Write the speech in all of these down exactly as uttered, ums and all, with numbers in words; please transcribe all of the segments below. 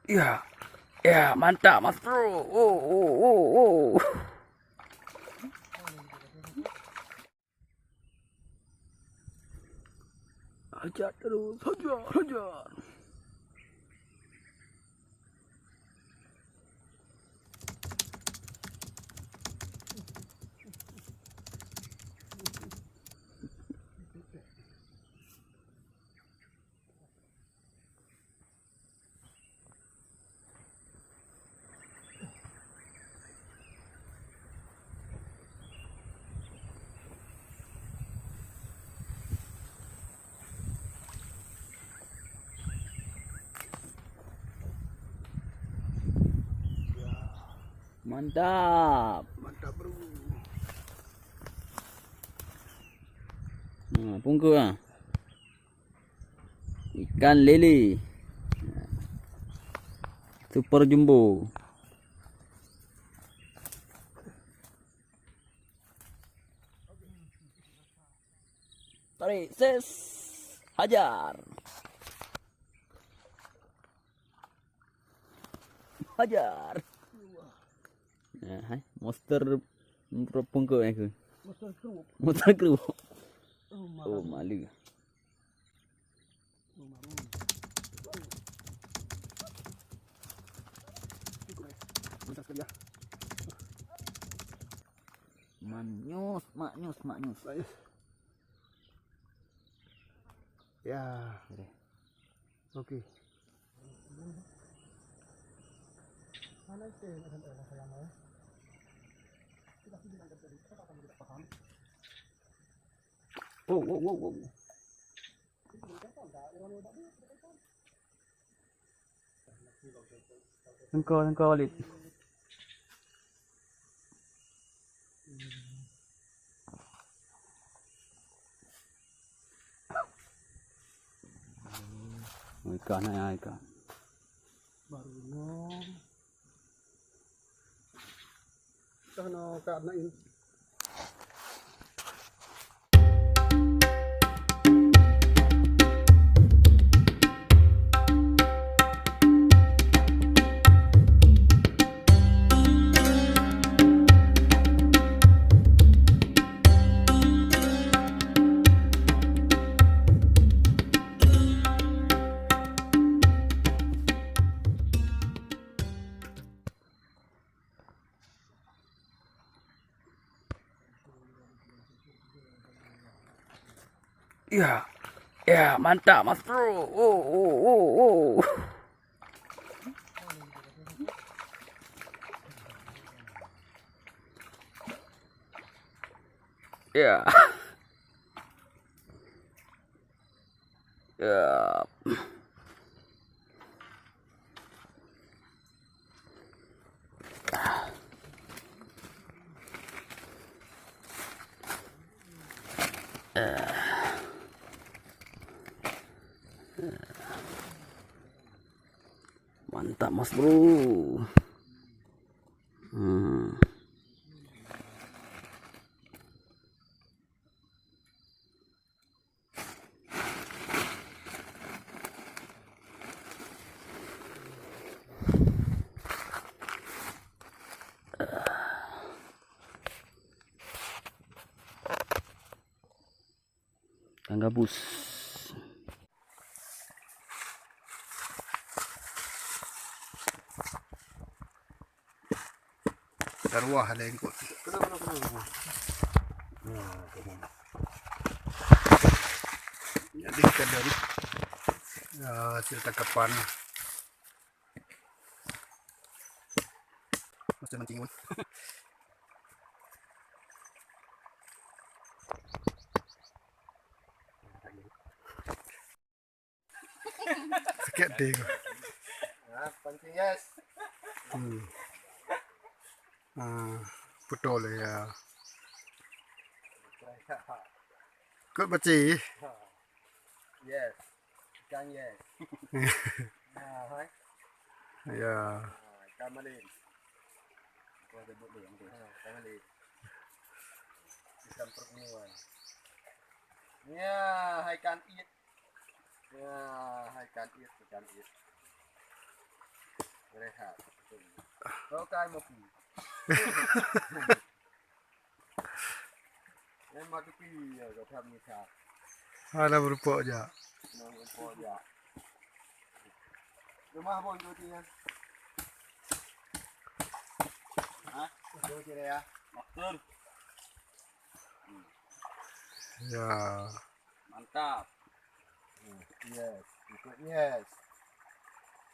Ya, ya, mantap, Mas Bro. Oh, oh, oh, oh. Hajar terus, hajar, hajar. Mantap. Mantap, bro. Nah, pungkut ah. Ikan lele. Super jumbo. Tarik, ses. Hajar. Hajar. Nah, hai, monster pungkut aku. Monster group. Monster group. Oh, malu. Oh, malu. Manyus, manyus, manyus. Ya. Oke. Wow, wow, wow, wow. Tengko, tengko, Walid. Ikan, ya, ikan. Baru nyoe. Dah na ka na in. Ya, ya, mantap, Mas Bro. Oh, oh, oh, oh. Ya. Ya. Mantap, Mas Bro. Hmm. Ikan gabus. Taruah lengkot. Nah, tu. Jadi ikan dari, ya, hasil tangkapan. Macam mancing pun. Sakét deh. Ha, pancing, yes. Hmm. Ah, betul ya. Kok beci? Yes. Ikan yes. Nah, hai. Ya. Ah, ikan malin. Kau sebut dia, ha, ikan malin. Ikan pergunungan. Ya, hai ikan it. Ya, hai ikan it, ikan it. Rehat. Kau kai mopi. Memang tepi ya, kau tak menyesal. Hana beureumpok jak. Hana beureumpok jak. Rumah abon tu, Cik, ya? Hah? Tu, Cik, ya? Maksud? Ya. Mantap. Yes, ikut yes.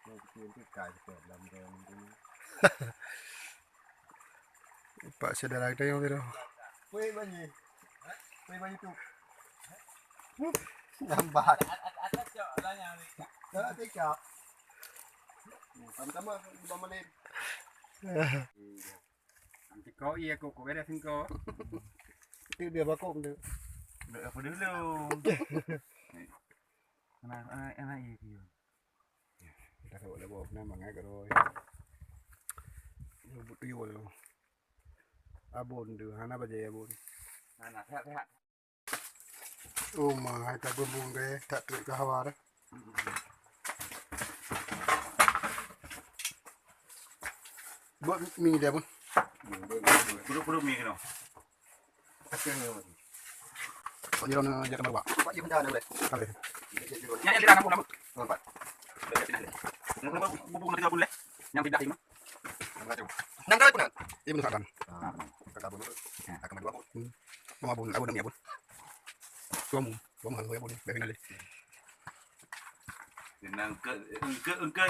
Ni kecil tu kai sikit dalam dalam ni. Pak saudara kita yang tu. Weh, banyi. Weh, banyi tu. Lambat. Dah tiga. Sama-sama, di bawah malam. Nanti kau iya kau, kau beda singko. Itu dia bakok tu. Dek apa dulu? Anak, anak, anak iya dia. Kita kau boleh bawa kena mangat kalau. Buat tuyul tu. Abon tu, hana bajai abon. Nah, nah, sehat, sehat. Oh, ma, hai tabeumbong deh, tak trok keu hawa deh. Buat mi dia pun. Puduk-puduk mi kena. Pak Jiron, eh, jatuh marwah. Pak Jiron dah ada boleh. Ada. Yang, yang tidak nampak, nampak. Nampak. Bubung tiga pun leh. Yang tidak ini. Nang kau pun. Ibnu Sa'dan. Ah, kakak pun. Kakak pun. Hmm. Mama pun, aku nak punya pun. Suamu, suamu hal saya pun. Dari nanti. Nang ke, engke, engke,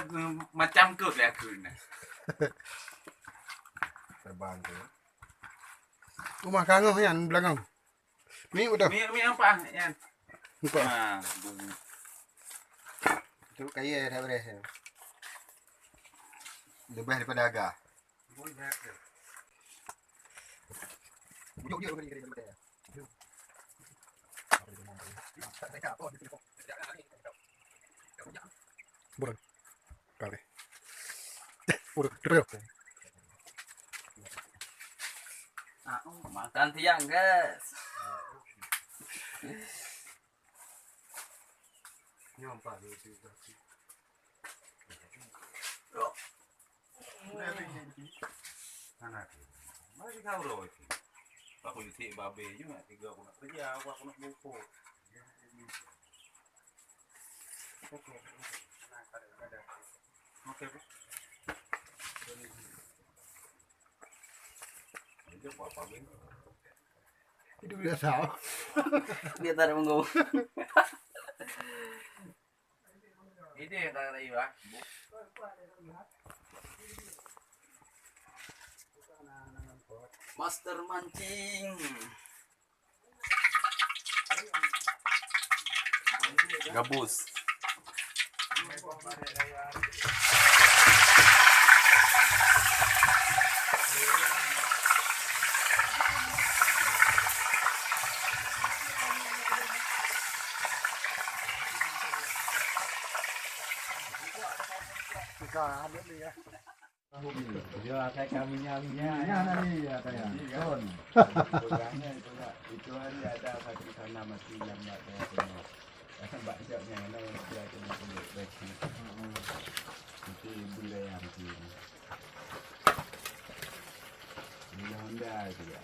macam ke leh aku ni. Terbang tu. Rumah kangah yan belakang. Mi betul. Mi, mi apa yan? Apa? Ha, bunyi. Tu kaya dah beres. Lebih daripada agak. Bukan. Kali. Udah, terus. Ah, oh, makan siang, guys. Nyompah dulu. Hana tu. Mari kau roh itu. Aku isi babe juga tiga aku nak kerja, aku, aku nak buku. Oke, Bu. Ini apa, Bu? Itu biasa. Dia tarik punggung. Ini yang tak ada iwa. Master mancing. Gabus. Susah, ada ni ya. Ya, saya kami nya, nya, nya, nya, nya, ya, saya. Iya, kan? Kurangnya itu, Kak. Itu hari ada satu tanah mati yang nggak saya tengok. Mbak Ijak nya, mana yang dia tengok dulu, baik. Itu ibu dia yang mati. Ini Honda itu, ya.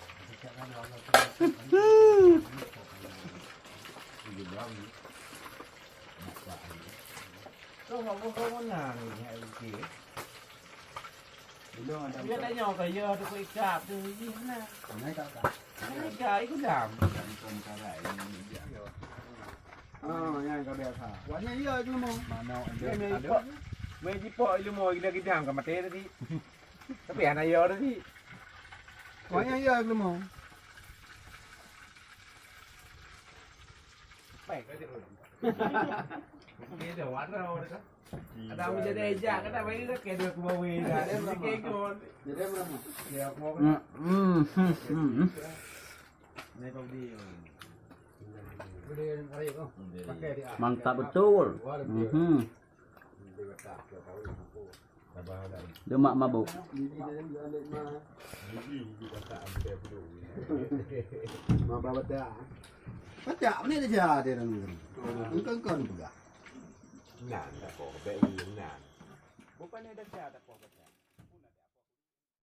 Ini belum. Kau ngomong kau mana ni, ya, Ijak? Dia tanya ke ya tu kau ikap tu, ih, mana? Mana ikap, Kak? Mana ikap, ikut dam. Oh, yang kau biasa. Wanya iya tu mau. Mana ada? Mai jipok ilmu gila gidam ke mati tadi. Tapi anak iya tadi. Wanya iya tu mau. Baik. Dia dah warna orang tu. Ada aku jadi ejak, kata baik dah, kayak dua aku bawa dah. Dia kayak gol. Jadi berapa? Ya, aku bawa. Hmm, hmm, hmm, hmm. Ni kau dia. Boleh, ayo, oh. Pakai dia. Mantap betul. Luar biasa. Mhm. Dia letak ke tahu aku. Sabar dah. Dia mak mabuk. Gigi dia ni dia ambil mah. Gigi, gigi kotak ambil dulu. Mabuk betul. Pacak, mana dia jadi orang ni? Engkau, engkau ni pegang. Nan, tak kau, baik ni, nan. Bukan desya tapoh gata.